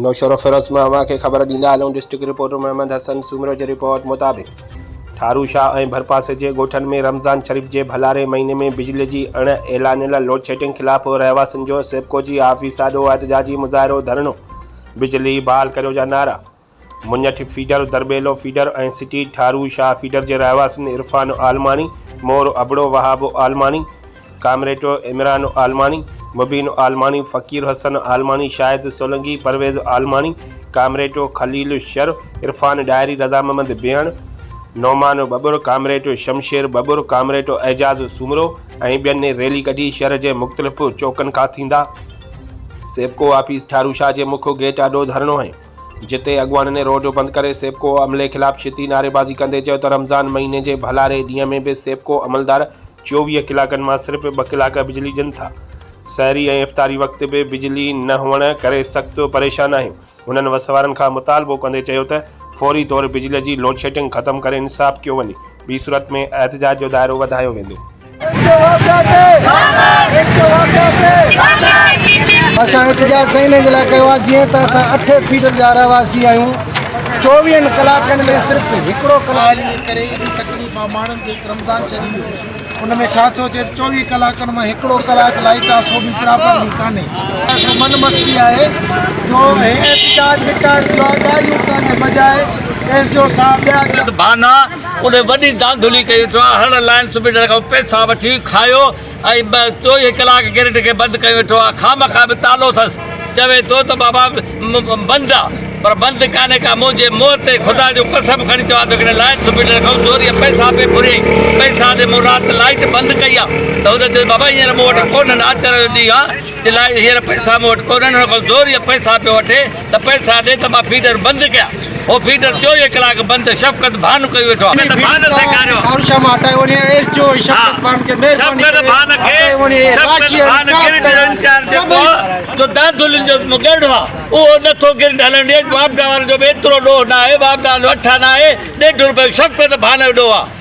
نوشهروفيروز مان اوهان کي خبر ڏيندا هلون ڊسٽرڪٽ رپورٽر محمد حسن سومرو جي رپورٽ مطابق ٺارو شاهه ۽ ڀرپاسي جي ڳوٺن ۾ رمضان شريف جي ڀلاري مهيني ۾ بجلي جي اڻ اعلانيل لوڊشيڊنگ خلاف رهواسين جو سيپڪو جي آفيس آڏو احتجاجي مظاهرو ڌرڻو بجلي بحال ڪريو جا نعرا Munyat feeder, Darbelo feeder ۽ city Tharo Shah feeder جي رهواسين عرفان عالماڻي، مور ابڙو، وهاب عالماڻي، ڪامريڊ عمران عالماڻي، مبين عالماڻي، فقير حسن عالماڻي، شاهد سولنگي، پرويز عالماڻي، ڪامريڊ خليل شر، عرفان ڏاهري، رضا محمد بيهڻ، نعمان ٻٻر، ڪامريڊ شمشير ٻٻر، ڪامريڊ اعجاز سومرو ۽ ٻين ريلي ڪڍي شهر جي مختلف چوڪن کان ٿيندا سيپڪو آفيس ٺارو شاهه جي مک گيٽ آڏو ڌرڻو هنيو. جتي اڳواڻن روڊ بند ڪري سيپڪو عملي خلاف ڇتي نعريبازي ڪندي چيو ته رمضان مهيني جي ڀلاري ڏينهن ۾ به سيپڪو عملدار 24 ڪلاڪن مان صرف ٻه ڪلاڪ بجلي ڏين ٿا، سحري ۽ افطاري وقت به بجلي نه هئڻ ڪري سخت پريشان آهيون، هنن وس وارن کان مطالبو ڪندي چيو ته فوري طور بجلي جي لوڊشيڊنگ ختم ڪري انصاف ڪيو وڃي، ٻي صورت ۾ احتجاج جو دائرو وڌايو ويندو. اسان احتجاج سائين انهي جي لاء ڪيو آهي جيئن ته اسان اٺ فيڊر جا رهواسي آهيون چوويهن ڪلاڪن ۾ صرف هڪڙو ڪلاڪ جي ڪري ايڏي تڪليف آهي ماڻهن کي رمضان شريف ان ۾ ڇا ٿو ٿئي چوويهه ڪلاڪن مان هڪڙو ڪلاڪ لائٽ آهي سو به پراپرلي ڪانهي من مستي آهي جو هي احتجاج رڪارڊ ٿيو آهي ڳالهيون ڪرڻ جي بجاء ايس ڊي او صاحب ٻيا بهانا انهي وڏي ڌانڌلي ڪئي ويٺو آهي هر لائن سپيڊر کان پئسا وٺي کايو ۽ 24 ڪلاڪ گرڊ کي بند ڪيو ويٺو آهي خامخواه به تالو اٿس چوي ٿو ته بابا بند آ پر بند ڪانهي ڪا منهنجي منهن تي خدا جو قسم کڻي چوان ٿو هڪڙي لائن سپيڊر کان زوريء پئسا پئي ڦريائين پئسا ڏي مون رات لائٽ بند ڪئي آ ته هن چيو بابا هينئر مون وٽ ڪونهن آچر جو ڏينهن آ چي لائٽ هينئر پئسا مون وٽ ڪونهن هن کان زوريء پئسا پيو وٺي ته پئسا ڏي ته مان فيڊر بند ڪيان. هو فيڊر 24 ڪلاڪ بند شفقت ڀان ڪيو ويٺو آهي. شفقت ڀان سيکاريو. شفقت ڀان کي شفقت ڀان گرڊ جو انچارج جيڪو جو دانڌولين جو ڳڙهه آهي اهو نه ٿو گرڊ هلڻ ڏئي واپڊا وارن جو به ايترو ڏوهه نه آهي واپڊا وارن جو اٺا نه آهي ڏيڍ روپيو شفقت ڀان جو ڏوهه آهي.